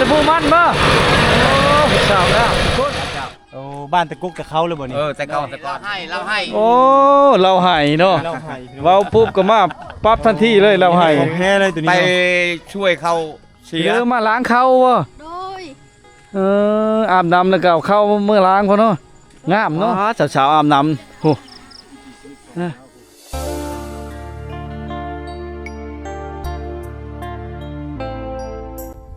ຕະປູມັນບໍ່? ໂອ້ ສາວງາມພຸ້ນ. ໂອ້ ບ້ານຕະກຸກຕະເຄົາເລີຍບໍ່ນີ້? ເອີ ແຕ່ເກົ່າ ແຕ່ກ່ອນ ລາວໃຫ້ ລາວໃຫ້. ໂອ້ ລາວໃຫ້ເນາະ ລາວໃຫ້. ເວົ້າປຸບກໍມາປັບທັນທີເລີຍ ລາວໃຫ້. ຂອງແທ້ເລີຍໂຕນີ້ ໄປຊ່ວຍເຂົາເສຍ ເອີ ມາລ້າງເຂົ້າບໍ່? ໂດຍ. ເອີ ອາບນ້ຳແລ້ວກໍເອົາເຂົ້າເມືອລ້າງພຸ້ນເນາະ. ງາມເນາະ ສາວໆອາບນ້ຳ. ໂອ້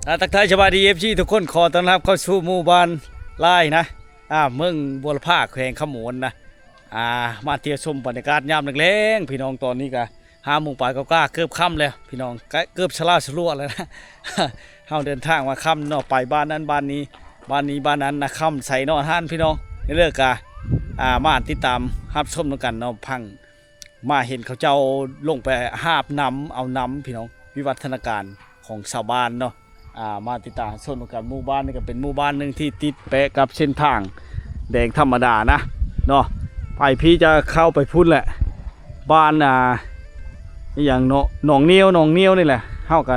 ອ່າ ທັກທາຍສະບາຍດີ ເອັຟຊີ ທຸກຄົນ, ຂໍຕ້ອນຮັບເຂົ້າສູ່ໝູ່ບ້ານລາຍນະ ອ່າ ເມືອງບົວລະພາ ແຂວງຄຳມ່ວນນະ. ອ່າ ມາທ່ຽວຊົມບັນຍາກາດຍາມແລງໆ ພີ່ນ້ອງ. ຕອນນີ້ກະຫ້າໂມງປາຍກວ່າໆ ເກືອບຄ່ຳແລ້ວພີ່ນ້ອງ, ກະເກືອບສະຫຼາສະຫຼວແລ້ວນະ. ເຮົາເດີນທາງມາຄ່ຳເນາະ, ໄປບ້ານນັ້ນບ້ານນີ້ ບ້ານນີ້ບ້ານນັ້ນນະ, ຄ່ຳໃສນອນຫັ້ນພີ່ນ້ອງ. ເລີກກະ ອ່າ ມາຕິດຕາມຮັບຊົມນຳກັນເນາະ. ພັງມາເຫັນເຂົາເຈົ້າລົງໄປຫາບນ້ຳເອົານ້ຳພີ່ນ້ອງ, ວິວັດທະນາການຂອງຊາວບ້ານເນາະ. ອ່າ ມາຕິດຕາມຊົມນຳກັນ. ໝູ່ບ້ານນີ້ກໍເປັນໝູ່ບ້ານໜຶ່ງທີ່ຕິດແປະກັບເສັ້ນທາງແດງທຳມະດານະເນາະ. ໄປພີ້ຈະເຂົ້າໄປພຸ້ນແຫຼະ, ບ້ານ ອ່າ ອີ່ຫຍັງເນາະ ໜອງນຽວ ໜອງນຽວນີ້ແຫຼະ. ເຮົາກໍ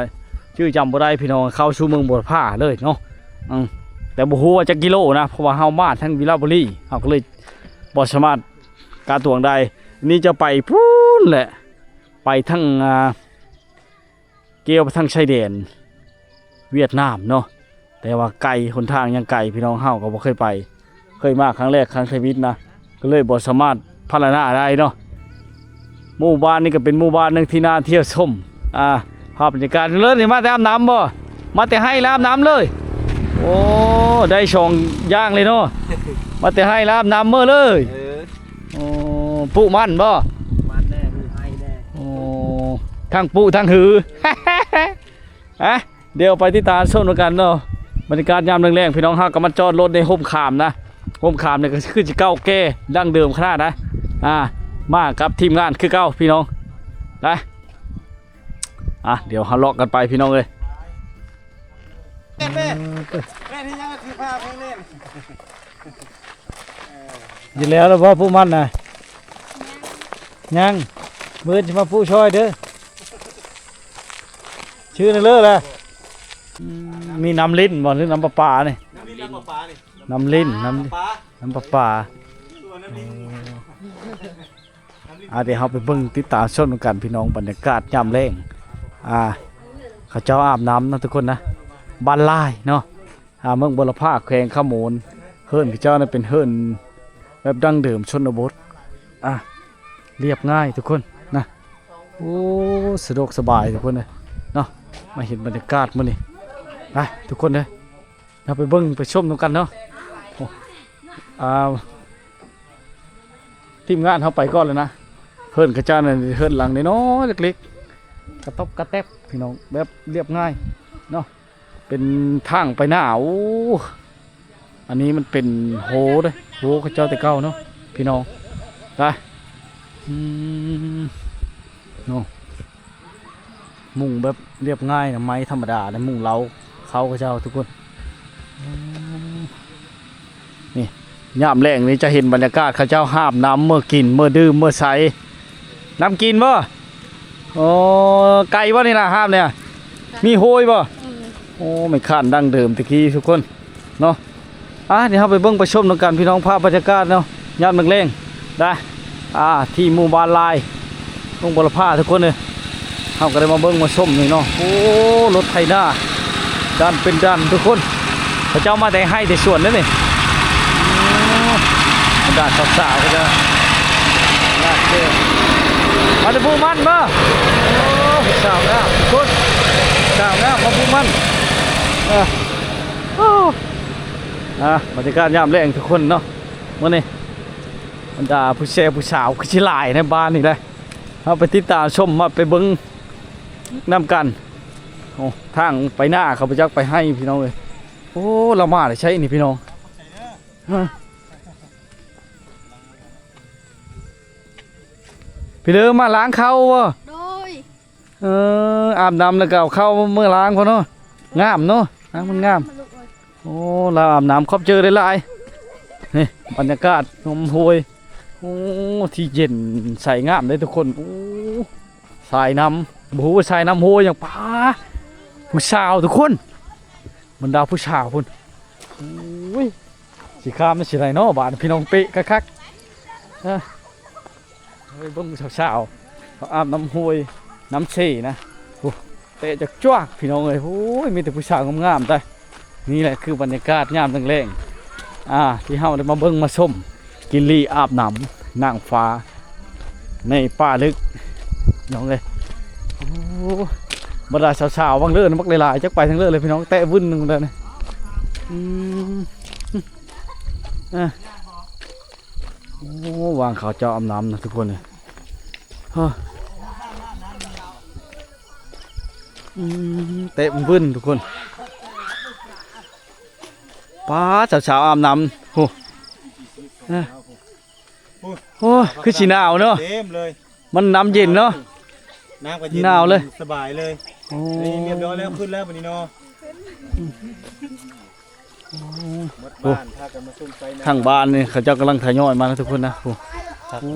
ຈື່ຈຳບໍ່ໄດ້ພີ່ນ້ອງ, ເຂົ້າສູ່ເມືອງບົວລະພາເລີຍເນາະ. ອືມ ແຕ່ບໍ່ຮູ້ວ່າຈັກກິໂລນະ, ເພາະວ່າເຮົາມາທາງວິລະບູລີ ເຮົາກໍເລີຍບໍ່ສາມາດກະຕວງໄດ້. ນີ້ຈະໄປພຸ້ນແຫຼະ, ໄປທາງ ອ່າ ກ່ຽວໄປທາງຊາຍແດນຫວຽດນາມເນາະ, ແຕ່ວ່າໄກ, ຫົນທາງຍັງໄກພີ່ນ້ອງ. ເຮົາກໍບໍ່ເຄີຍໄປ, ເຄີຍມາຄັ້ງແລກຄັ້ງໃນຊີວິດນະ, ກໍເລີຍບໍ່ສາມາດພັນລະນາໄດ້ເນາະ. ໝູ່ບ້ານນີ້ກໍເປັນໝູ່ບ້ານໜຶ່ງທີ່ໜ້າທ່ຽວຊົມ. ອ່າ ພາບບັນຍາກາດເລີຍ. ນີ້ມາແຕ່ອາບນ້ຳບໍ່? ມາແຕ່ໄຮ່ແລ້ວອາບນ້ຳເລີຍ. ໂອ້ ໄດ້ສອງຢ່າງເລີຍເນາະ, ມາແຕ່ໄຮ່ແລ້ວອາບນ້ຳເມືອເລີຍ. ເອີ ໂອ້ ປູມັນບໍ່? ມັນແດ່ ປູໄຮ່ແດ່. ໂອ້ ທັງປູທັງຫື. ອ່ະ ດຽວໄປຕິດຕາມຊົມນຳກັນເນາະ. ບັນຍາກາດຍາມແລງໆ ພີ່ນ້ອງ, ເຮົາກໍມາຈອດລົດໃນຮົ່ມຂາມນະ. ຮົ່ມຂາມນີ້ກໍຄືຊິເກົ່າແກ່ດັ້ງເດີມຂະໜາດນະ. ອ່າ ມາກັບທີມງານຄືເກົ່າພີ່ນ້ອງ. ໄປ ອ່ະ ດຽວເຮົາເລາະກັນໄປພີ່ນ້ອງເອີຍ. ແມ່ນ ແມ່ນ ແມ່ນ ເຮັດຫຍັງຖືພາເພິ່ນເລີຍ. ຢູ່ແລ້ວລະບໍ່ ປູມັນນະ? ຍັງ. ມື້ອື່ນຊິມາປູຊ່ອຍເດີ. ຊື່ນະເລີລະ. ອືມ ມີນ້ຳລິນບໍ່ ຫຼືນ້ຳປະປານີ້? ນ້ຳລິນ ນ້ຳລິນ ນ້ຳປະປາ ນ້ຳປະປາ. ອ່າ ດຽວເຮົາໄປເບິ່ງຕິດຕາມຊົມນຳກັນພີ່ນ້ອງ, ບັນຍາກາດຍາມແລງ. ອ່າ ເຂົາເຈົ້າອາບນ້ຳນະທຸກຄົນນະ, ບ້ານລາຍເນາະ. ອ່າ ເມືອງບົວລະພາ ແຂວງຄຳມ່ວນ. ເຮືອນເຂົາເຈົ້ານັ້ນເປັນເຮືອນແບບດັ້ງເດີມຊົນນະບົດ. ອ່າ ລຽບງ່າຍທຸກຄົນນະ. ໂອ້ ສະດວກສະບາຍທຸກຄົນເອີຍເນາະ. ມາເຫັນບັນຍາກາດມື້ນີ້ນະທຸກຄົນເດີ. ເຮົາໄປເບິ່ງໄປຊົມນຳກັນເນາະ. ໂອ້ ອ່າ ທີມງານເຮົາໄປກ່ອນແລ້ວນະ. ເຮືອນເຂົາເຈົ້ານັ້ນເຮືອນຫຼັງນ້ອຍໆ ເລັກໆ ກະຕອບກະແຕັບພີ່ນ້ອງ, ແບບລຽບງ່າຍເນາະ. ເປັນທາງໄປໜ້າ. ໂອ້ ອັນນີ້ມັນເປັນໂຮເດ້ ໂຮເຂົາເຈົ້າແຕ່ເກົ່າເນາະພີ່ນ້ອງ. ໄປ ອືມ ເນາະ. ມຸງແບບລຽບງ່າຍນະ, ໄມ້ທຳມະດານະ, ມຸງເລົາເຂົາເຂົາເຈົ້າທຸກຄົນ. ອືມ ນີ້ ຍາມແລງນີ້ຈະເຫັນບັນຍາກາດເຂົາເຈົ້າຫາບນ້ຳເມືອກິນ ເມືອດື່ມ ເມືອໃສ່. ນ້ຳກິນບໍ່? ໂອ້ ໄກບໍ່ນີ້ນະ ຫາບນີ້? ມີໂຮຍບໍ່? ອືມ ໂອ້ ແມ່ນຂານດັ້ງເດີມແຕ່ກີ້ທຸກຄົນເນາະ. ອ່າ ດຽວເຮົາໄປເບິ່ງໄປຊົມນຳກັນພີ່ນ້ອງ, ພາບບັນຍາກາດເນາະ ຍາມແລງໆ ນະ. ອ່າ ທີ່ໝູ່ບ້ານລາຍ ເມືອງບົວລະພາທຸກຄົນເອີຍ. ເຮົາກໍໄດ້ມາເບິ່ງມາຊົມນີ້ເນາະ. ໂອ້ ລົດໄຖນາ ດັນເປັນດັນທຸກຄົນ, ເຂົາເຈົ້າມາແຕ່ໄຮ່ແຕ່ສວນເດ້ນີ້. ໂອ້ ບັນດາສາວໆ ເຂົາເຈົ້າ ມາແຕ່ພູມັນບໍ່? ໂອ້ ສາວງາມທຸກຄົນ, ສາວງາມມາພູມັນ. ເອີ ໂອ້ ອ່າ ບັນຍາກາດຍາມແລງທຸກຄົນເນາະ. ມື້ນີ້ບັນດາຜູ້ແຊຜູ້ສາວຄືຊິຫຼາຍໃນບ້ານນີ້ແຫຼະ. ເຮົາໄປຕິດຕາມຊົມ ມາໄປເບິ່ງນຳກັນ. ໂອ້ ທາງໄປໜ້າເຂົາບໍ່ຈັກໄປໃຫ້ພີ່ນ້ອງເອີຍ. ໂອ້ ລາວມາແຕ່ໃສນີ້ພີ່ນ້ອງ? ຮະ ພີ່ເດີ ມາລ້າງເຂົ້າບໍ່? ໂດຍ. ເອີ ອາບນ້ຳແລ້ວກໍເອົາເຂົ້າເມືອລ້າງພຸ້ນເນາະ. ງາມເນາະ ນ້ຳມັນງາມ. ໂອ້ ລາວອາບນ້ຳ ຂອບໃຈຫຼາຍໆ. ນີ້ບັນຍາກາດນ້ຳຫ້ວຍ. ໂອ້ ທີ່ເຢັນໃສງາມເດ້ທຸກຄົນ. ໂອ້ ສາຍນ້ຳ ບໍ່ຮູ້ວ່າສາຍນ້ຳຫ້ວຍຫຍັງ. ປາ ຜູ້ສາວທຸກຄົນ. ບັນດາຜູ້ສາວພຸ້ນ. ໂອ້ຍ ຊິຂ້າມໄດ້ຊິໄດ້ເນາະ ບາດພີ່ນ້ອງເປະຄັກໆ. ເອີ ໄປເບິ່ງສາວໆ ເຂົາອາບນ້ຳຫ້ວຍນ້ຳເຊນະ. ໂອ້ ເຕະຈັກຈວກພີ່ນ້ອງເອີຍ. ໂອ້ຍ ມີແຕ່ຜູ້ສາວງາມໆ ຕາຍ. ນີ້ແຫຼະຄືບັນຍາກາດຍາມແລງໆ ອ່າ ທີ່ເຮົາໄດ້ມາເບິ່ງມາຊົມ ກິນລີອາບນ້ຳນາງຟ້າໃນປ່າລຶກ ພີ່ນ້ອງເອີຍ. ໂອ້ ບັນດາສາວໆ ວັງເລີນບັກຫຼາຍໆ ຈັກໄປທາງເລີເລີຍພີ່ນ້ອງ ແຕະວຶ້ນໜຶ່ງໄດ້ນີ້. ອືມ ອ່າ ໂອ້ ວາງເຂົາເຈົ້າອາບນ້ຳນະທຸກຄົນເອີຍ. ຮະ ອືມ ເຕະວຶ້ນທຸກຄົນ. ປາດ ສາວໆ ອາບນ້ຳ ໂອ້ ເອີ ໂອ້ ຄືຊິໜາວເນາະ ເຕັມເລີຍ. ມັນນ້ຳເຢັນເນາະ ນ້ຳກໍເຢັນ ໜາວເລີຍ ສະບາຍເລີຍ. ໂອ້ ນີ້ຮຽບຮ້ອຍແລ້ວ ຂຶ້ນແລ້ວບັດນີ້ເນາະ. ໂອ້ ໝົດບ້ານພາກັນມາຊົມໄຟນ້ຳ ທາງບ້ານນີ້ເຂົາເຈົ້າກຳລັງທະຍອຍມານະທຸກຄົນນະ. ໂອ້ ໂອ້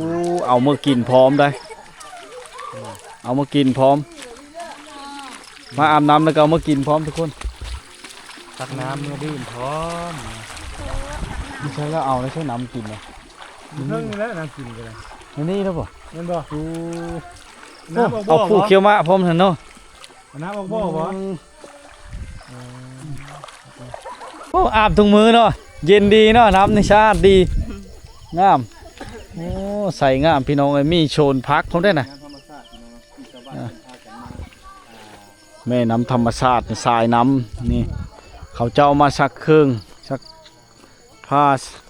ເອົາເມືອກິນພ້ອມໄດ໋ ເອົາເມືອກິນພ້ອມ ມາອາບນ້ຳແລ້ວກໍເອົາເມືອກິນພ້ອມທຸກຄົນ. ຕັກນ້ຳເມືອດື່ມພ້ອມ. ບໍ່ໃຊ່ແລ້ວເອົາແລ້ວໃຊ້ນ້ຳກິນນະ. ເທິງນີ້ແຫຼະນ້ຳກິນກໍໄດ້ ໃນນີ້ແລ້ວບໍ່ ແມ່ນບໍ່? ໂອ້ ນ້ຳອອກບໍ່ ເອົາຜູ້ຂຽວມາພ້ອມຫັ້ນເນາະ. ນ້ຳອອກບໍ່ບໍ່? ອືມ ໂອ້ ອາບທຸກມື້ເນາະ ເຢັນດີເນາະ ນ້ຳນີ້ສະອາດດີ ງາມ. ໂອ້ ໃສງາມພີ່ນ້ອງເອີຍ ມີໂຊນຜັກພ້ອມໄດ໋ນະ. ແມ່ນ້ຳທຳມະຊາດ ສາຍນ້ຳນີ້ ເຂົາເຈົ້າມາຊັກເຄື່ອງ ຊັກຜ້າ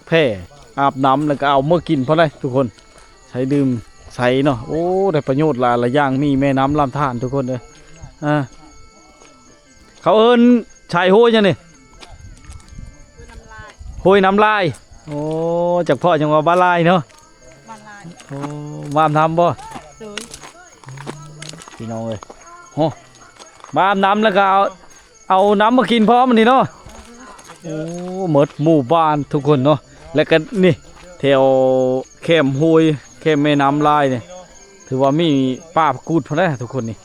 ແພ ອາບນ້ຳ ແລ້ວກໍເອົາເມືອກິນພໍໄດ້ທຸກຄົນ ໃຊ້ດື່ມໃຊ້ເນາະ. ໂອ້ ໄດ້ປະໂຫຍດຫຼາຍໆຢ່າງ ມີແມ່ນ້ຳລຳທານທຸກຄົນເອີຍ. ອ່າ ເຂົາເອີ້ນສາຍຫ້ວຍຫຍັງນີ້? ຫ້ວຍນ້ຳລາຍ. ໂອ້ ຈັກພໍ້ຈັ່ງວ່າບ້ານລາຍເນາະ. ບ້ານລາຍ. ໂອ້ ມາອາບນ້ຳບໍ່? ໂດຍ. ພີ່ນ້ອງເອີຍ ໂຫ ມາອາບນ້ຳແລ້ວກໍເອົາ ເອົານ້ຳມາກິນພ້ອມອັນນີ້ເນາະ. ໂອ້ ໝົດໝູ່ບ້ານທຸກຄົນເນາະ ແລ້ວກໍນີ້ ແຖວແຄມຫ້ວຍ ແຄມແມ່ນ້ຳລາຍນີ້ ຖືວ່າມີປ່າຜັກກູດພຸ້ນແຫຼະທຸກຄົນນີ້.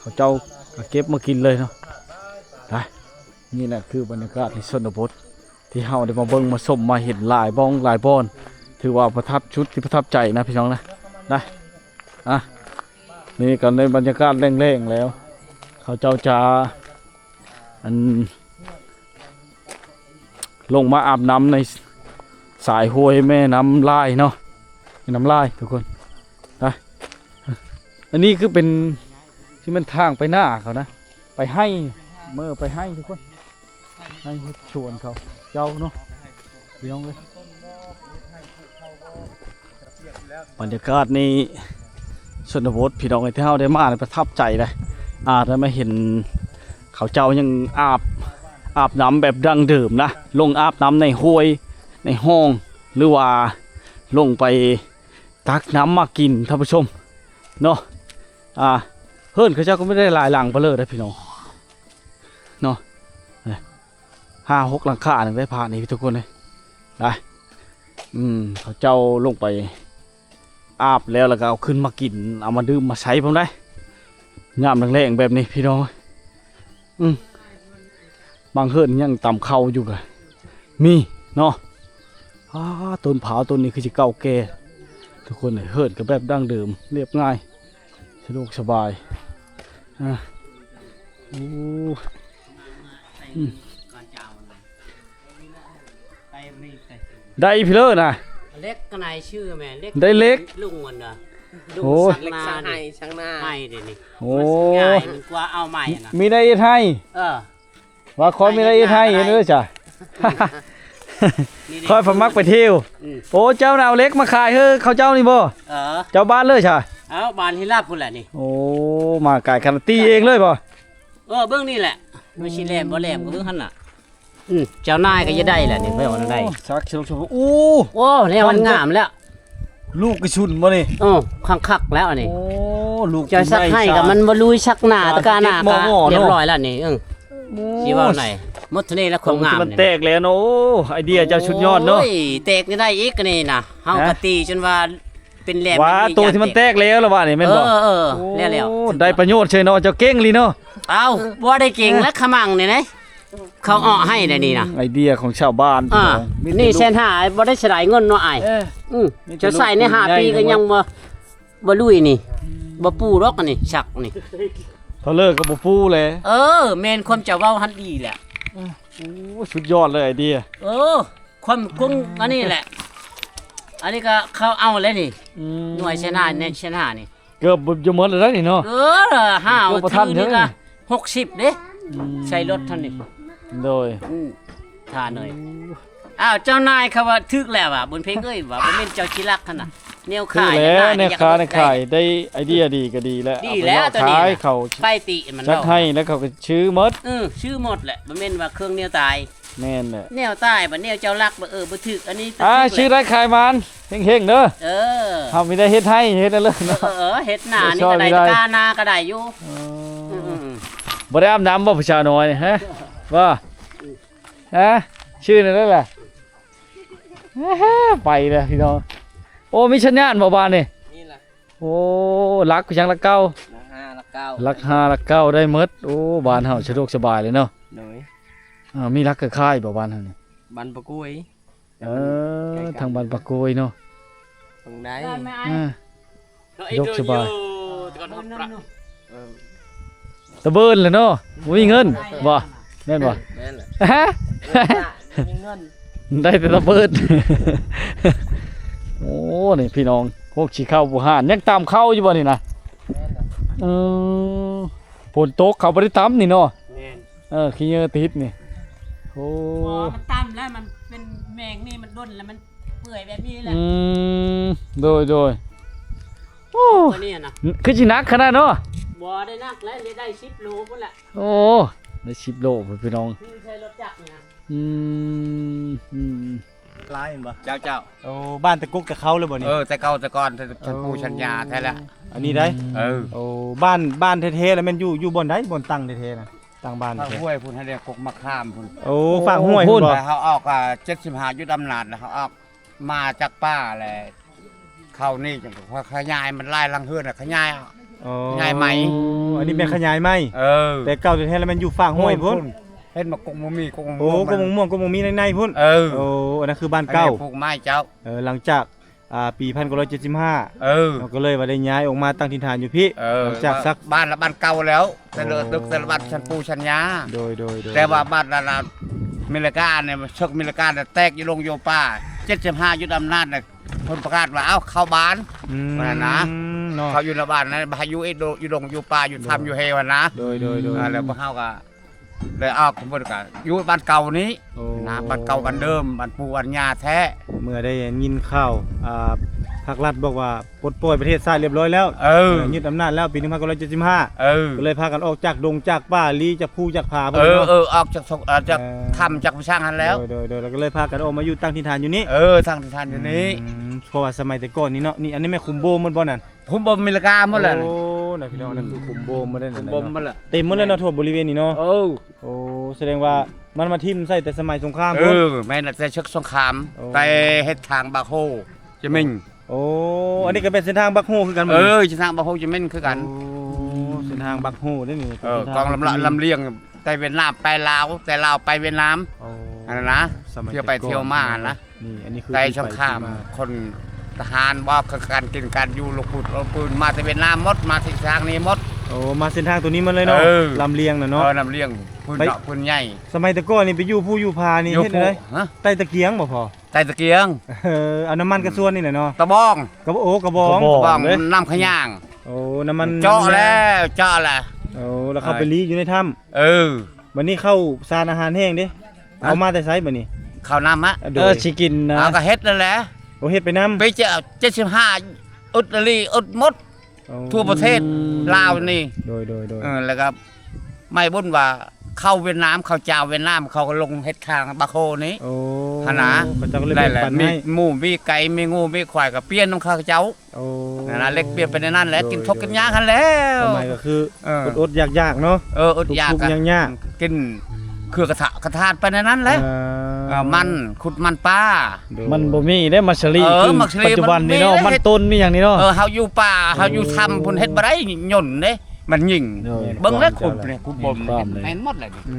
ເຂົາເຈົ້າກໍເກັບມາກິນເລີຍເນາະ. ໄປ ນີ້ແຫຼະຄືບັນຍາກາດໃນຊົນນະບົດ ທີ່ເຮົາໄດ້ມາເບິ່ງມາຊົມມາເຫັນຫຼາຍບ່ອນຫຼາຍບ່ອນ ຖືວ່າປະທັບ ຈຸດທີ່ປະທັບໃຈນະພີ່ນ້ອງນະ. ນະ ອ່ະ ນີ້ກໍໃນບັນຍາກາດແລ້ງໆແລ້ວ ເຂົາເຈົ້າຈະ ອັນ ລົງມາອາບນ້ຳໃນສາຍຫ້ວຍແມ່ນ້ຳລາຍເນາະ ແມ່ນ້ຳລາຍທຸກຄົນ. ໄປ ອັນນີ້ຄືເປັນ ຊິແມ່ນທາງໄປນາເຂົານະ ໄປໄຮ່ ເມືອໄປໄຮ່ທຸກຄົນ ໄຮ່ເຮັດສວນເຂົາເຈົ້າເນາະ ພີ່ນ້ອງເອີຍ. ບັນຍາກາດໃນຊົນນະບົດ ພີ່ນ້ອງເອີຍ ທີ່ເຮົາໄດ້ມານີ້ປະທັບໃຈເດ້ ອ່າ ໄດ້ມາເຫັນເຂົາເຈົ້າຍັງອາບ ອາບນ້ຳແບບດັ້ງເດີມນະ ລົງອາບນ້ຳໃນຫ້ວຍ ໃນຮ່ອງ ຫຼືວ່າລົງໄປຕັກນ້ຳມາກິນ ທ່ານຜູ້ຊົມເນາະ. ອ່າ ເຮືອນເຂົາເຈົ້າກໍບໍ່ໄດ້ຫຼາຍຫຼັງປານເລີເດ້ພີ່ນ້ອງເນາະ ຫ້າຫົກຫຼັງຄາໜຶ່ງໄດ້ພານີ້ທຸກຄົນເອີຍ. ໄປ ອືມ ເຂົາເຈົ້າລົງໄປອາບແລ້ວ ແລ້ວກໍເອົາຂຶ້ນມາກິນ ເອົາມາດື່ມມາໃຊ້ພ້ອມໄດ໋ ຍາມແລງໆແບບນີ້ພີ່ນ້ອງ. ອືມ ບາງເຮືອນຍັງຕຳເຂົ້າຢູ່ກໍມີເນາະ. ອ້າ ຕົ້ນພ້າວຕົ້ນນີ້ຄືຊິເກົ່າແກ່ທຸກຄົນເອີຍ. ເຮືອນກໍແບບດັ້ງເດີມ ລຽບງ່າຍ ສະດວກສະບາຍ. ອ່າ ໂອ້ ອືມ ໄດ້ພີ້ເລີນະ ເຫຼັກກະໄນຊື່ແມ່ ເຫຼັກ ໄດ້ເຫຼັກ ລຸງມັນນະ ລຸງ ໂອ້ ສັກນາ ສັກໄຮ່ ສັກນາ ໄມ້ເດນີ້. ໂອ້ ມັນຊິງ່າຍ ມັນກວ່າເອົາໄມ້ນະ ມີໄດ້ເຮັດໄຮ່. ເອີ ວ່າຂ້ອຍມີໄດ້ເຮັດໄຮ່ເດີຈ້ະ ຂ້ອຍພະມັກໄປທ່ຽວ. ອືມ ໂອ້ ເຈົ້ານະເອົາເຫຼັກມາຂາຍໃຫ້ເຂົາເຈົ້ານີ້ບໍ່? ເອີ ເຈົ້າບ້ານເລີຍຈ້ະ? ເອົາ ບ້ານຫີລາບພຸ້ນແຫຼະນີ້. ໂອ້ ມາໄກຂະໜາດ ຕີເອງເລີຍບໍ່? ເອີ ເບິ່ງນີ້ແຫຼະ ມັນຊິແຫຼມບໍ່ແຫຼມກໍເບິ່ງຫັ້ນນະ. ອືມ ເຈົ້ານາຍກໍຈະໄດ້ແຫຼະນີ້ ໄປເອົານຳໃດ. ໂອ້ ສັກ ໂອ້ ໂອ້ ແລ້ວມັນງາມແລ້ວ. ລູກກະຊຸນບໍ່ນີ້? ເອີ ຄັກໆແລ້ວອັນນີ້. ໂອ້ ລູກ ເຈົ້າສັກໃຫ້ກໍມັນບໍ່ລຸຍ ສັກໜ້າຕະກາໜ້າກໍຮຽບຮ້ອຍແລ້ວນີ້. ເອີ ໂອ້ ຊິເວົ້າໃດ ໝົດເທົ່ານີ້ແຫຼະຄວາມງາມ ມັນແຕກແລ້ວເນາະ. ໂອ້ ໄອເດຍເຈົ້າສຸດຍອດເນາະ. ໂອ້ຍ ແຕກໄດ້ອີກນີ້ນະ ເຮົາກໍຕີຈົນວ່າເປັນແຫຼມ ວ່າໂຕທີ່ມັນແຕກແລ້ວລະວ່ານີ້ແມ່ນບໍ່? ເອີ ເອີ ແລ້ວໆ ໄດ້ປະໂຫຍດເຊີຍເນາະ ເຈົ້າເກັ່ງອີ່ຫຼີເນາະ. ເອົ້າ ບໍ່ໄດ້ເກັ່ງແຫຼະ ຂະມັງນີ້ນະ. ເຂົາເອາະໃຫ້ແລ້ວນີ້ນະ ໄອເດຍຂອງຊາວບ້ານ ອ່າ ມີແຕ່ ນີ້ແສນຫ້າ ບໍ່ໄດ້ສະຫຼາຍເງິນເນາະອ້າຍ ເອີ ອື ມີແຕ່ ເຈົ້າໃຊ້ໃນຫ້າປີກໍຍັງບໍ່ ບໍ່ລຸຍນີ້ ບໍ່ປູດອກອັນນີ້ ສັກນີ້ ເຂົາເລີກກໍບໍ່ປູແຫຼະ ເອີ ແມ່ນຄວາມເຈົ້າເວົ້າຫັ້ນດີແຫຼະ ໂອ້ ສຸດຍອດເລີຍໄອເດຍ ເອີ ຄວາມຄົງອັນນີ້ແຫຼະ ອັນນີ້ກໍເຂົາເອົາແລ້ວນີ້ ອືມ ໜ່ວຍແສນຫ້າ ແໜ່ງແສນຫ້ານີ້ ເກືອບຢູ່ໝົດແລ້ວນີ້ເນາະ ເອີ ຫ້າ ເກືອບບໍ່ທັນ ຖືນີ້ກໍ ເດີ ຫົກສິບເດ້ ອືມ ໃສ່ລົດເທົ່ານີ້ ໂດຍ ອືມ ທ່າໜ້ອຍ ໂອ້ ອ້າວ ເຈົ້ານາຍເຂົາວ່າຖືກແລ້ວວ່າ ບຸນເພັງເອີຍວ່າ ບໍ່ແມ່ນເຈົ້າຊິລັກຫັ້ນນະ ແນວຂາຍ ຖືກແລ້ວ ແນວຂາຍ ແນວຂາຍ ຢາກໄດ້ ໄດ້ໄອເດຍດີກໍດີແລ້ວ ດີແລ້ວ ເອົາໄປເລາະຂາຍ ຕົວນີ້ນະ ເຂົາ ໄປຕິມັນ ຈັດໃຫ້ແລ້ວເຂົາກໍຊື້ໝົດ ອື ຊື້ໝົດແຫຼະ ບໍ່ແມ່ນວ່າເຄື່ອງແນວຕາຍ ແມ່ນແຫຼະ ແນວຕາຍ ບັດແນວເຈົ້າລັກ ບໍ່ ເອີ ບໍ່ຖືກ ອັນນີ້ ອ່າ ຖືກແຫຼະ ຊື້ໄດ້ຂາຍໝານ ເຮັງໆ ເດີ ເອີ ເຮົາມີແຕ່ເຮັດໃຫ້ ເຮັດນັ້ນເລີຍ ເອີ ເອີ ເຮັດນານີ້ກໍໄດ້ ການາກໍໄດ້ຢູ່ ເອີ ອືມໆໆ ບໍ່ໄດ້ອາບນ້ຳບໍ່ຜູ້ສາວນ້ອຍນີ້ ຮະ ບໍ່ ຮະ ຊື່ນັ້ນແຫຼະ ໄປແລ້ວພີ່ນ້ອງ ໂອ້ ມີສັນຍານບໍ່ບ້ານນີ້ ນີ້ລະ ໂອ້ ຫຼັກຄືຫຍັງ ຫຼັກເກົ້າ ຫຼັກຫ້າ ຫຼັກເກົ້າ ຫຼັກຫ້າ ຫຼັກເກົ້າ ໄດ້ໝົດ ໂອ້ ບ້ານເຮົາສະດວກສະບາຍເລີຍເນາະ ໂດຍ ອ່າ ມີຫຼັກຄ້າຍໆ ບໍ່ບ້ານເຮົານີ້ ບ້ານປາກວຍ ເອີ ໃກ້ໆ ທາງບ້ານປາກວຍເນາະ ເບິ່ງໄດ້ ອ່າ ສະດວກສະບາຍ ເອີ ຕະເບີນແຫຼະເນາະ ບໍ່ມີເງິນບໍ່ ແມ່ນບໍ່ ແມ່ນແຫຼະ ຮະ ບໍ່ມີເງິນ ໄດ້ແຕ່ຕະເບີນ ໂອ້ ນີ້ພີ່ນ້ອງ ພວກຊິເຂົ້າບູຮານ ຍັງຕຳເຂົ້າຢູ່ບໍ່ນີ້ນະ ແມ່ນແຫຼະ ເອີ ຝົນຕົກເຂົາບໍ່ໄດ້ຕຳນີ້ເນາະ ແມ່ນ ເອີ ຂີ້ເຫຍື້ອຕິດນີ້ ໂອ້ ບໍ່ ມັນຕຳແລ້ວ ມັນເປັນແມງນີ້ ມັນດົນແລ້ວມັນເປື່ອຍແບບນີ້ແຫຼະ ອືມ ໂດຍໆ ໂອ້ ຕົວນີ້ນະ ຄືຊິໜັກຂະໜາດເນາະ ບໍ່ໄດ້ໜັກແລ້ວ ໄດ້ສິບໂລພຸ້ນແຫຼະ ໂອ້ ໄດ້ສິບໂລພຸ້ນພີ່ນ້ອງ ຄືໃຊ້ລົດຈັກນີ້ນະ ອືມ ອືມ ຫຼາຍແມ່ນບໍ່ ເຈົ້າ ເຈົ້າ ໂອ້ ບ້ານແຕ່ກົກແຕ່ເຄົ້າເລີຍບໍ່ນີ້ ເອີ ແຕ່ເກົ່າແຕ່ກ່ອນ ແຕ່ ໂອ້ ຊັ້ນປູຊັ້ນຍ່າແທ້ແຫຼະ ອັນນີ້ໄດ໋ ເອີ ໂອ້ ບ້ານ ບ້ານແທ້ໆ ແລ້ວແມ່ນຢູ່ ຢູ່ບ່ອນໃດ ບ່ອນຕັ້ງແທ້ໆນະ ຕັ້ງບ້ານ ຟາກຫ້ວຍພຸ້ນ ໃຫ້ໄດ້ກົກມະຂາມພຸ້ນ ໂອ້ ຟາກຫ້ວຍພຸ້ນບໍ່ ເຮົາອອກ ອ່າ ເຈັດສິບຫ້າ ຍຶດອຳນາດ ແລ້ວເຮົາອອກມາຈາກປ່າ ແລ້ວເຂົ້ານີ້ຈັ່ງຂະຫຍາຍ ມັນຫຼາຍຫຼັງເຮືອນ ຂະຫຍາຍ ອໍ ຂະຫຍາຍໃໝ່ ອັນນີ້ແມ່ນຂະຫຍາຍໃໝ່ ເອີ ແຕ່ເກົ່າແທ້ໆ ແລ້ວແມ່ນຢູ່ຟາກຫ້ວຍພຸ້ນ ພຸ້ນ ເຫັນໝາກກົກບໍ່ມີ ກົກ ໂອ້ ກົກ ກົກມ່ວງ ກົກບໍ່ມີໃນໆ ພຸ້ນ ເອີ ໂອ້ ອັນນັ້ນຄືບ້ານເກົ່າ ອັນນີ້ປູກໄມ້ເຈົ້າ ເອີ ຫຼັງຈາກ ອ່າ ປີພັນເກົ້າຮ້ອຍເຈັດສິບຫ້າ ເອີ ເຮົາກໍເລີຍວ່າໄດ້ຍ້າຍອອກມາຕັ້ງຖິ່ນຖານຢູ່ພີ້ ເອີ ຫຼັງຈາກສັກ ບ້ານລະບ້ານເກົ່າແລ້ວ ແຕ່ລະ ໂອ້ ຕຶກແຕ່ລະບ້ານຊັ້ນປູຊັ້ນຍ່າ ໂດຍໆໆ ແຕ່ວ່າບ້ານລະ ລະ ເມລິການີ້ ເຊິ່ງເມລິກາແຕກຢູ່ດົງຢູ່ປ່າ ເຈັດສິບຫ້າ ຍຶດອຳນາດນະ ເພິ່ນປະກາດວ່າ ເອົ້າ ເຂົ້າບ້ານ ອືມ ວ່ານັ້ນນະ ເນາະ ເຂົ້າຢູ່ລະບ້ານນັ້ນ ບໍ່ໃຫ້ຢູ່ອີກ ຢູ່ດົງຢູ່ປ່າ ຢູ່ຖ້ຳ ໂດຍ ຢູ່ເຫວຫັ້ນນະ ໂດຍໆໆ ອ່າ ແລ້ວພວກເຮົາກໍ ໄດ້ອອກ ເພິ່ນກໍຢູ່ບ້ານເກົ່ານີ້ ໂອ້ ນະ ບ້ານເກົ່າອັນເດີມ ບ້ານປູ່ບ້ານຍ່າແທ້ ເມື່ອໄດ້ຍິນຂ່າວ ອ່າ ພາກລັດບອກວ່າປົດປ່ອຍປະເທດຊາດລຽບຮ້ອຍແລ້ວ ເອີ ເອີ ຍຶດອຳນາດແລ້ວ ປີໜຶ່ງພັນເກົ້າຮ້ອຍເຈັດສິບຫ້າ ເອີ ກໍເລີຍພາກັນອອກຈາກດົງຈາກປ່າ ລີຈາກພູຈາກຜາ ເອີ ເພິ່ນເນາະ ເອີ ອອກຈາກ ເອີ ຈາກ ເອີ ຖ້ຳຈາກຊ່າງຫັ້ນແລ້ວ ໂດຍໆໆ ແລ້ວກໍເລີຍພາກັນອອກມາຢູ່ຕັ້ງຖິ່ນຖານຢູ່ນີ້ ເອີ ຕັ້ງຖິ່ນຖານຢູ່ນີ້ ອືມ ເພາະວ່າສະໄໝແຕ່ກ່ອນນີ້ເນາະ ນີ້ ອັນນີ້ແມ່ນຂຸມໂບມໝົດບໍ່ນັ້ນ? ຂຸມບົມເມລິກາໝົດແຫຼະ ໂອ້ ນະພີ່ນ້ອງ ອືມ ນັ້ນຄືຂຸມໂບມໝົດເດ້ ຂຸມບົມໝົດແຫຼະ ເຕັມໝົດແລ້ວເນາະ ທົ່ວບໍລິເວນນີ້ເນາະ ເອີ ໂອ້ ສະແດງວ່າມັນມາຖິ້ມໃສ່ແຕ່ສະໄໝສົງຄາມ ເອີ ພຸ້ນ ແມ່ນແຕ່ເຊິ່ງສົງຄາມ ໂອ້ ແຕ່ເຮັດທາງບັກໂຮຈິມິງ ໂອ້ ອັນນີ້ກໍເປັນເສັ້ນທາງບັກໂຮຄືກັນບໍ່? ເອີ ເສັ້ນທາງບັກໂຮຈິມິງຄືກັນ ໂອ້ ເສັ້ນທາງບັກໂຮເດ້ນີ້ ເອີ ເປັນເສັ້ນທາງ ກອງລຳລະ ລຳລຽງ ແຕ່ຫວຽດນາມໄປລາວ ແຕ່ລາວໄປຫວຽດນາມ ໂອ້ ອັນນັ້ນນະ ສະໄໝ ທ່ຽວໄປທ່ຽວມາຫັ້ນນະ ນີ້ ອັນນີ້ຄື ໄປສົງຄາມ ທີ່ໄປທີ່ມາ ຄົນທະຫານບໍ່ ຄືການກິນການຢູ່ ລູກພຸດລູກປືນ ມາແຕ່ຫວຽດນາມໝົດ ມາທິດທາງນີ້ໝົດ ໂອ້ ມາເສັ້ນທາງຕົວນີ້ໝົດເລີຍເນາະ ເອີ ລຳລຽງນະເນາະ ເອີ ລຳລຽງ ພື້ນເນາະ ພື້ນໃຫຍ່ ສະໄໝແຕ່ກ່ອນນີ້ໄປຢູ່ພູຢູ່ຜານີ້ ຢູ່ ເຮັດແນວໃດ? ຮະ? ໄຕ້ຕະກຽງບໍ່ພໍ່? ໄຕ້ຕະກຽງ ເອີ ເອົານ້ຳມັນກະຊວນນີ້ແຫຼະເນາະ ຕະບອງ ກະ ໂອ້ ກະບອງ ກະບອງ ກະບອງ ເລີຍ ນ້ຳຂະຫຍາງ ໂອ້ ນ້ຳມັນ ເຈາະແລ້ວ ເຈາະແລ້ວ ໂອ້ ແລ້ວເຂົ້າໄປລີ້ຢູ່ໃນຖ້ຳ ເອີ ບັດນີ້ເຂົ້າສານອາຫານແຫ້ງເດ້ ຮະ? ເອົາມາແຕ່ໃສບັດນີ້? ເຂົ້ານ້ຳມະ ໂດຍ ເອີ ຊິກິນນະ ເອົາກະເຮັດນັ້ນແຫຼະ ໂອ້ ເຮັດໄປນຳ ປີເຈັດ ເຈັດສິບຫ້າ ອຶດອີ່ຫຼີ ອຶດໝົດ ໂອ້ ທົ່ວປະເທດ ອືມ ລາວນີ້ ໂດຍໆໆ ເອີ ແລ້ວກໍໄມ້ບຸນວ່າເຂົ້າຫວຽດນາມ ເຂົ້າຈາວຫວຽດນາມ ເຂົາກໍລົງເຮັດທາງບັກໂຮນີ້ ໂອ້ ຫັ້ນນະ ເຂົາເຈົ້າກໍເລີຍແບ່ງປັນໃຫ້ ມີໝູ ມີໄກ່ ມີງົວ ມີຄວາຍ ກໍປ່ຽນນຳເຂົາເຈົ້າ ໂອ້ ນັ້ນນະ ແລກປ່ຽນໄປໃນນັ້ນແຫຼະ ໂອ້ ກິນທຸກກິນຍາກຫັ້ນແຫຼະ ສະໄໝກໍຄື ເອີ ອົດໆຢາກໆເນາະ ເອີ ອົດຢາກ ທຸກໆຍາກໆ ກິນເຄືອກະທະກະທາດໄປໃນນັ້ນແຫຼະ ເອີ ເອີ ມັນ ຂຸດມັນປ່າ ໂດຍ ມັນບໍ່ມີເດ້ ໝາກສາລີ ເອີ ຄື ໝາກສາລີ ປັດຈຸບັນນີ້ເນາະ ມັນບໍ່ມີເດ້ ມັນຕົ້ນມີຫຍັງນີ້ເນາະ ເອີ ເຮົາຢູ່ປ່າ ເຮົາຢູ່ຖ້ຳພຸ້ນ ເຮັດບໍ່ໄດ້ ຍົນເດ້ ມັນຍິງ ໂດຍ ເບິ່ງແລ້ວຄຸມນີ້ ຄຸມບົມ ແມ່ນຄວາມເລີຍ ແມ່ນໝົດເລີຍນີ້ ອື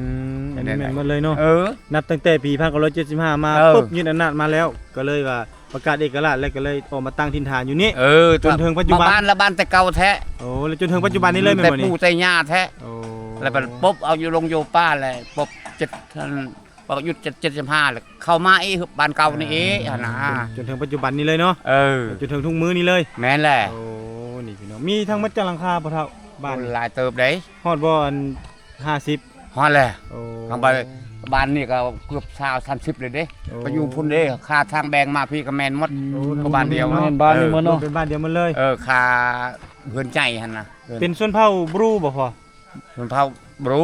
ມ ອັນນີ້ແມ່ນໝົດເລີຍເນາະ ເອີ ນັບຕັ້ງແຕ່ປີໜຶ່ງພັນເກົ້າຮ້ອຍເຈັດສິບຫ້າມາ ເອີ ປຶບ ຍຶດອຳນາດມາແລ້ວ ກໍເລີຍວ່າປະກາດເອກະລາດ ແລ້ວກໍເລີຍອອກມາຕັ້ງຖິ່ນຖານຢູ່ນີ້ ເອີ ຈົນເຖິງປັດຈຸບັນ ມາບ້ານລະບ້ານແຕ່ເກົ່າແທ້ ໂອ້ ແລ້ວຈົນເຖິງປັດຈຸບັນນີ້ເລີຍ ແມ່ນບໍ່ນີ້? ແຕ່ປູ່ແຕ່ຍ່າແທ້ ໂອ້ ແລ້ວບັດປົບເອົາຢູ່ລົງຢູ່ປ່າ ແລ້ວປົບເຈັດ ອັນ ປະຍຸດເຈັດ ເຈັດສິບຫ້າ ແລ້ວເຂົ້າມາອີກບ້ານເກົ່ານີ້ອີກຫັ້ນນະ ຈົນເຖິງປັດຈຸບັນນີ້ເລີຍເນາະ ເອີ ຈົນເຖິງທຸກມື້ນີ້ເລີຍ ແມ່ນແຫຼະ ໂອ້ ນີ້ພີ່ນ້ອງ ມີທັງໝົດຈັກຫຼັງຄາພໍ່ເຖົ້າ ບ້ານນີ້? ໂອ້ ຫຼາຍເຕີບເດ້ ຮອດບໍ່ ອັນ ຫ້າສິບ ຮອດແລ້ວ ໂອ້ ທາງບ້ານ ບ້ານນີ້ກໍເກືອບຊາວ ສາມສິບເລີຍເດ້ ໂອ້ ໄປຢູ່ພຸ້ນເດ້ ຄ່າທາງແບ່ງມາພີ້ກໍແມ່ນໝົດ ໂອ້ ກໍບ້ານດຽວ ແມ່ນບ້ານນີ້ໝົດເນາະ ເອີ ເປັນບ້ານດຽວໝົດເລີຍ ເອີ ຄ່າເຮືອນໃຫຍ່ຫັ້ນນະ ເປັນຊົນເຜົ່າບຣູບໍ່ພໍ່? ຊົນເຜົ່າບຣູ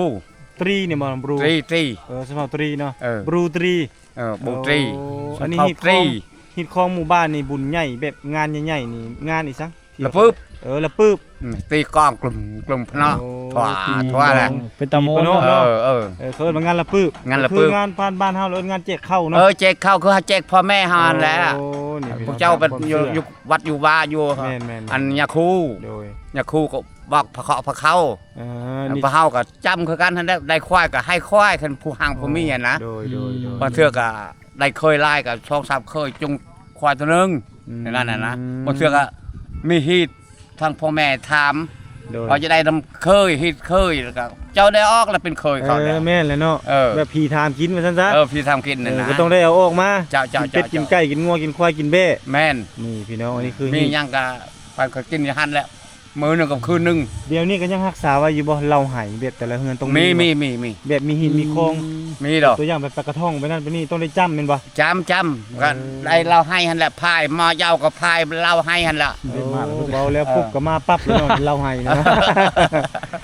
ຕຣີນີ້ບໍ່? ບຣູ ຕຣີ ຕຣີ ເອີ ຊົນເຜົ່າຕຣີເນາະ ເອີ ບຣູຕຣີ ເອີ ບຣູຕຣີ ໂອ້ ອັນນີ້ຮີດຄອງ ຮີດຄອງໝູ່ບ້ານນີ້ ບຸນໃຫຍ່ແບບງານໃຫຍ່ໆນີ້ ງານອີ່ສັງ? ລະປຶບ ເອີ ລະປຶບ ອືມ ຕີກ້ອງກລຶ້ມໆເນາະ ໂອ້ ທົ່ວ ທົ່ວແຫຼະ ເປັນຕາມ່ວນເນາະ ເອີ ເອີ ເອີ ເຂົາເອີ້ນວ່າງານລະປຶບ ງານລະປຶບ ຄືງານບ້ານເຮົາ ເອີ້ນງານແຈກເຂົ້າເນາະ ເອີ ແຈກເຂົ້າ ຄືເຮົາແຈກພໍ່ແມ່ເຮົາຫັ້ນແຫຼະ ໂອ້ ນີ້ ພວກເຈົ້າໄປຢູ່ ຢູ່ວັດຢູ່ວາຢູ່ ແມ່ນໆໆ ອັນຍາຄູ ໂດຍ ຍາຄູກໍ ບອກພະເຄາະພະເຄົາ ເອີ ພວກເຮົາກໍຈຳຄືກັນຫັ້ນແຫຼະ ໄດ້ຄວາຍກໍໃຫ້ຄວາຍ ຄັນຜູ້ຮັ່ງຜູ້ມີຫັ້ນນະ ໂດຍໆໆ ບາງເທື່ອກໍໄດ້ເຄີຍຫຼາຍກໍສອງສາມເຄີຍ ຈູງຄວາຍໂຕໜຶ່ງ ອືມ ນັ້ນນະ ບາງເທື່ອກໍມີຮີດ ທາງພໍ່ແມ່ຖາມ ໂດຍ ວ່າຈະໄດ້ນຳເຄີຍ ຮີດເຄີຍ ແລ້ວກໍເຈົ້າໄດ້ອອກແລ້ວເປັນເຄີຍເຂົາແລ້ວ ເອີ ແມ່ນແຫຼະເນາະ ເອີ ແບບຜີຖາມກິນວ່າຊັ້ນຊະ ເອີ ຜີຖາມກິນນັ້ນນະ ເອີ ກໍຕ້ອງໄດ້ເອົາອອກມາ ເຈົ້າໆໆ ກິນເປັດ ກິນໄກ່ ກິນງົວ ກິນຄວາຍ ກິນແບ້ ແມ່ນ ນີ້ພີ່ນ້ອງ ອັນນີ້ຄື ມີຫຍັງກໍ ປານເຂົາກິນຢູ່ຫັ້ນແຫຼະ ມື້ໜຶ່ງກັບຄືນໜຶ່ງ ດຽວນີ້ກໍຍັງຮັກສາໄວ້ຢູ່ບໍ່ ເຫຼົ້າໄຫ ແບບແຕ່ລະເຮືອນຕ້ອງມີ ມີ ມີ ມີ ມີ ແບບມີຫີນມີຄອງ ອືມ ມີດອກ ຕົວຢ່າງແບບປາກະທ່ອງໄປນັ້ນໄປນີ້ຕ້ອງໄດ້ຈ້ຳແມ່ນບໍ່? ຈ້ຳ ຈ້ຳ ເອີ ກໍໄດ້ເຫຼົ້າໄຫຫັ້ນແຫຼະ ພາຍ ໝໍ້ເຍົາກໍພາຍເຫຼົ້າໄຫຫັ້ນແຫຼະ ໂອ້ ເວົ້າແລ້ວປຸບກໍມາປັບເລີຍເນາະ ເຫຼົ້າໄຫເນາະ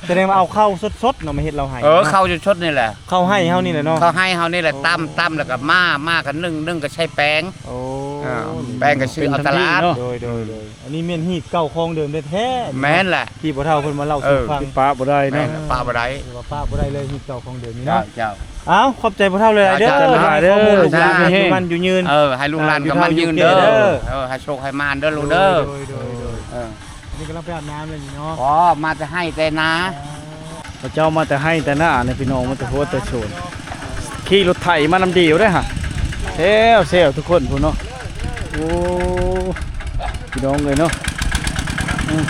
ສະແດງວ່າເອົາເຂົ້າສົດໆເນາະ ມາເຮັດເຫຼົ້າໄຫ ເອີ ເຂົ້າສົດໆນີ້ແຫຼະ ເຂົ້າໄຮ່ເຮົານີ້ແຫຼະເນາະ ເຂົ້າໄຮ່ເຮົານີ້ແຫຼະ ໂອ້ ຕຳ ຕຳແລ້ວກໍມາ ມາກັນໜຶ້ງ ໜຶ້ງກໍໃສ່ແປ້ງ ໂອ້ ອ່າ ແປ້ງກໍຊື້ເອົາຕະຫຼາດ ໂດຍ ໂດຍ ໂດຍ ອັນນີ້ແມ່ນຮີດເກົ່າຂອງເດີມແທ້ໆ ແມ່ນແຫຼະ ທີ່ພໍ່ເຖົ້າເພິ່ນມາເລົ່າສູ່ຟັງ ປະບໍ່ໄດ້ເນາະ ປະບໍ່ໄດ້ ຖືວ່າປະບໍ່ໄດ້ເລີຍ ຮີດເກົ່າຂອງເດີມນີ້ເນາະ ເຈົ້າ ເຈົ້າ ເອົ້າ ຂອບໃຈພໍ່ເຖົ້າຫຼາຍໆເດີ ເຈົ້າ ຫຼາຍໆເດີ ຂໍໃຫ້ລູກຫຼານຢູ່ດີມີແຮງ ເອີ ໃຫ້ລູກຫຼານກໍໝັ້ນຍືນເດີ ເອີ ໃຫ້ໂຊກໃຫ້ໝານເດີລູກເດີ ໂດຍ ໂດຍ ເອີ ອັນນີ້ກຳລັງໄປອາບນ້ຳແລ້ວນີ້ເນາະ ອໍ ມາແຕ່ໄຮ່ແຕ່ນາ ເຂົາເຈົ້າມາແຕ່ໄຮ່ແຕ່ນານີ້ພີ່ນ້ອງ ມາແຕ່ໂພດແຕ່ໂສນ ຂີ່ລົດໄຖມານຳດຽວເດ້ຫະ ແຊວໆ ທຸກຄົນພຸ້ນເນາະ ໂອ້ ພີ່ນ້ອງເອີຍເນາະ ອືມ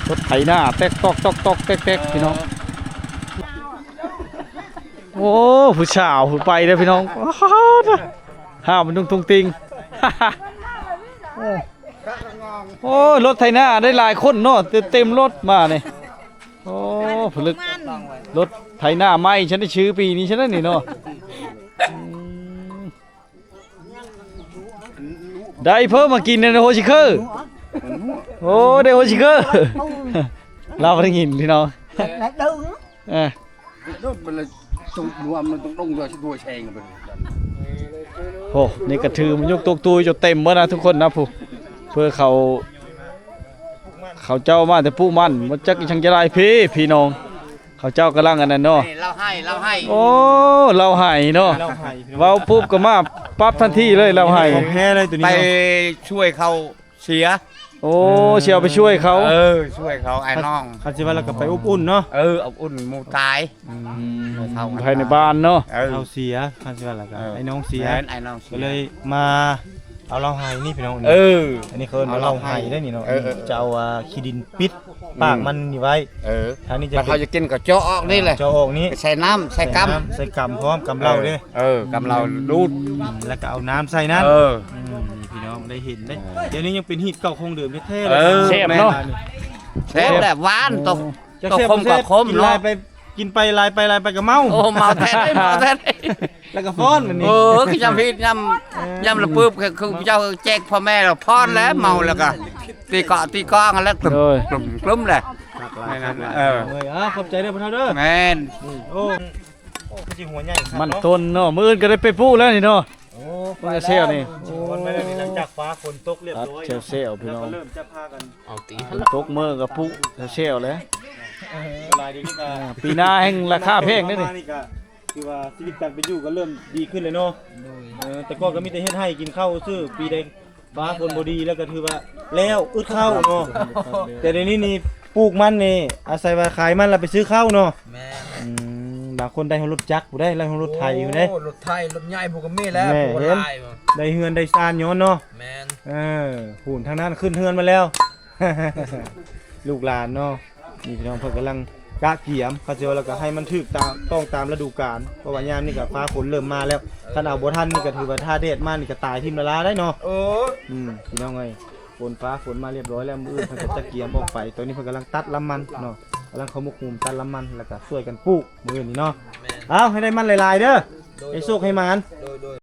ລົດໄຖນາແຕກຕອກຕອກຕອກແຕກໆ ພີ່ນ້ອງ ໂອ້ ຜູ້ສາວຜູ້ໄປເດີພີ່ນ້ອງ ຫ້າມນຸ່ງທຸງຕິງ ໂອ້ ໂອ້ ລົດໄຖນາໄດ້ຫຼາຍຄົນເນາະ ເຕັມລົດມານີ້ ໂອ້ ຜະລຶກລົດໄຖນາໃໝ່ ຊັ້ນໄດ້ຊື້ປີນີ້ຊັ້ນນີ້ເນາະ ອືມ ໄດ້ເພີ່ມມາກິນໃນໂຮຊິເຄີ ໂອ້ ໄດ້ໂຮຊິເຄີ ລາວບໍ່ໄດ້ຍິນພີ່ນ້ອງ ເອີ ໂອ້ ນີ້ກະຖືມາຍົກຕົກຕຸ້ຍຈົນເຕັມເບິດນະທຸກຄົນນະ ຜູ້ ເພື່ອເຂົາ ເຂົາເຈົ້າມາແຕ່ປຸໝັ້ນ ບໍ່ຈັກອີ່ຫຍັງຈະໄດ້ພີ້ ພີ່ນ້ອງ ເຂົາເຈົ້າກຳລັງອັນນັ້ນເນາະ ນີ້ເຫຼົ້າໄຫ ເຫຼົ້າໄຫ ໂອ້ ເຫຼົ້າໄຫເນາະ ເຫຼົ້າໄຫ ເວົ້າປຸບກໍມາປັບທັນທີເລີຍ ເຫຼົ້າໄຫ ຂອງແທ້ເລີຍໂຕນີ້ ໄປຊ່ວຍເຂົາ ເສຍ ໂອ້ ເອີ ຊິເອົາໄປຊ່ວຍເຂົາ ເອີ ຊ່ວຍເຂົາ ອ້າຍນ້ອງ ຄັນຊິວ່າແລ້ວກໍໄປອົບອຸ່ນເນາະ ເອີ ອົບອຸ່ນໝູ່ຕາຍ ອືມ ເຖົ້າ ພາຍໃນບ້ານເນາະ ເອີ ເຖົ້າເສຍ ຄັນຊິວ່າແລ້ວກໍ ເອີ ອ້າຍນ້ອງເສຍ ແມ່ນ ອ້າຍນ້ອງເສຍ ກໍເລີຍມາເອົາເຫຼົ້າໄຫນີ້ພີ່ນ້ອງ ເອີ ອັນນີ້ເຂົາເອີ້ນວ່າເຫຼົ້າໄຫເດ້ນີ້ເນາະ ເອີ ເຈົ້າວ່າຂີ້ດິນປິດ ອືມ ປາກມັນນີ້ໄວ້ ເອີ ທາງນີ້ຈະ ບັດເຮົາຈະກິນກໍເຈາະອອກນີ້ແຫຼະ ເຈາະອອກນີ້ ໃສ່ນ້ຳ ໃສ່ກຳ ໃສ່ກຳພ້ອມ ກຳເຫຼົ້າເດ້ ເອີ ກຳເຫຼົ້າດູດ ອືມ ແລ້ວກໍເອົານ້ຳໃສ່ນັ້ນ ເອີ ອືມ ນີ້ພີ່ນ້ອງໄດ້ເຫັນເດ້ ເອີ ດຽວນີ້ຍັງເປັນຮີດເກົ່າຂອງເດີມແທ້ໆ ເອີ ເລີຍ ແຊບເນາະ ແຊບແຫຼະ ຫວານ ໂອ້ ຕົກ ຕົກຂົມກໍຂົມເນາະ ກິນຫຼາຍໄປ ກິນໄປຫຼາຍໄປ ຫຼາຍໄປກໍເມົາ ໂອ້ ເມົາແທ້ເດ້ ເມົາແທ້ເດ້ ແລ້ວກໍຟ້ອນບັດນີ້ ໂອ້ ຄືຍາມຮີດຍາມ ເອີ ຍາມລະປຶບ ຄື ຄືເຈົ້າແຈກພໍ່ແມ່ແລ້ວຟ້ອນແລ້ວ ເມົາແລ້ວກໍຕີເກາະຕີກ້ອງແລ້ວ ໂດຍ ກຶ້ມໆແຫຼະ ຄັກຫຼາຍ ແມ່ນ ຄັກຫຼາຍ ເອີ ເອີ ຂອບໃຈເດີພໍ່ເຖົ້າເດີ ແມ່ນ ນີ້ ໂອ້ ໂອ້ ຄືຊິຫົວໃຫຍ່ຄັກເນາະ ມັນຕົ້ນເນາະ ມື້ອື່ນກໍໄດ້ໄປປູກແລ້ວນີ້ເນາະ ໂອ້ ມັນກໍແຊວນີ້ ໂອ້ ໄປແລ້ວນີ້ ຫຼັງຈາກຟ້າຝົນຕົກລຽບຮ້ອຍ ແຊວໆ ພີ່ນ້ອງ ເລີ່ມຈະພາກັນ ເອົາຕີ ຝົນຕົກເມີກໍປຸແຊວແຫຼະ ເອີ ປີໜ້າແຮ່ງລາຄາແພງເດ້ນີ້ ຄືວ່າຊີວິດການເປັນຢູ່ກໍເລີ່ມດີຂຶ້ນແລ້ວເນາະ ໂດຍ ເອີ ແຕ່ກ່ອນກໍມີແຕ່ເຮັດໄຮ່ກິນເຂົ້າຊື່ ປີໃດຟ້າຝົນບໍ່ດີແລ້ວກໍຖືວ່າແລ້ວ ອຶດເຂົ້າເນາະ ແຕ່ດຽວນີ້ນີ້ ປູກມັນນີ້ອາໄສວ່າຂາຍມັນແລ້ວໄປຊື້ເຂົ້າເນາະ. ແມ່ນ. ອືມ ບາງຄົນໄດ້ຮອດລົດຈັກພຸ້ນເດ້ ໄດ້ຮອດລົດໄຖພຸ້ນເດ້. ໂອ້ ລົດໄຖລົດໃຫຍ່ພຸ້ນກໍມີແລ້ວ. ແມ່ນ ເຫັນ ຫຼາຍ ໄດ້ເຮືອນໄດ້ຊານຍ້ອນເນາະ. ແມ່ນ. ເອີ ພຸ້ນທາງນັ້ນຂຶ້ນເຮືອນມາແລ້ວ ລູກຫຼານເນາະ. ນີ້ພີ່ນ້ອງເພິ່ນກຳລັງກະກຽມ ເຂົາເຈົ້າ ແລ້ວກໍໃຫ້ມັນຖືກຕາມ ຕ້ອງຕາມລະດູການ ເພາະວ່າຍາມນີ້ກໍຟ້າຝົນເລີ່ມມາແລ້ວ. ຄັນເອົາບໍ່ທັນນີ້ກໍຖືວ່າຖ້າແດດມານີ້ກໍຕາຍຖິ້ມລະລາໄດ້ເນາະ. ໂອ້ ອືມ ພີ່ນ້ອງເອີຍ ຝົນຟ້າຝົນມາຮຽບຮ້ອຍແລ້ວ ມື້ອື່ນເພິ່ນກໍຈະກຽມອອກໄປ. ຕອນນີ້ເພິ່ນກຳລັງຕັດລຳມັນເນາະ ກຳລັງເຂົ້າໝົກຫຸມຕັດລຳມັນ ແລ້ວກໍຊ່ວຍກັນປູກມື້ອື່ນນີ້ເນາະ. ແມ່ນ. ເອົາ ໃຫ້ໄດ້ມັນຫຼາຍໆເດີ ໂດຍ ໃຫ້ໂຊກໃຫ້ໝານ.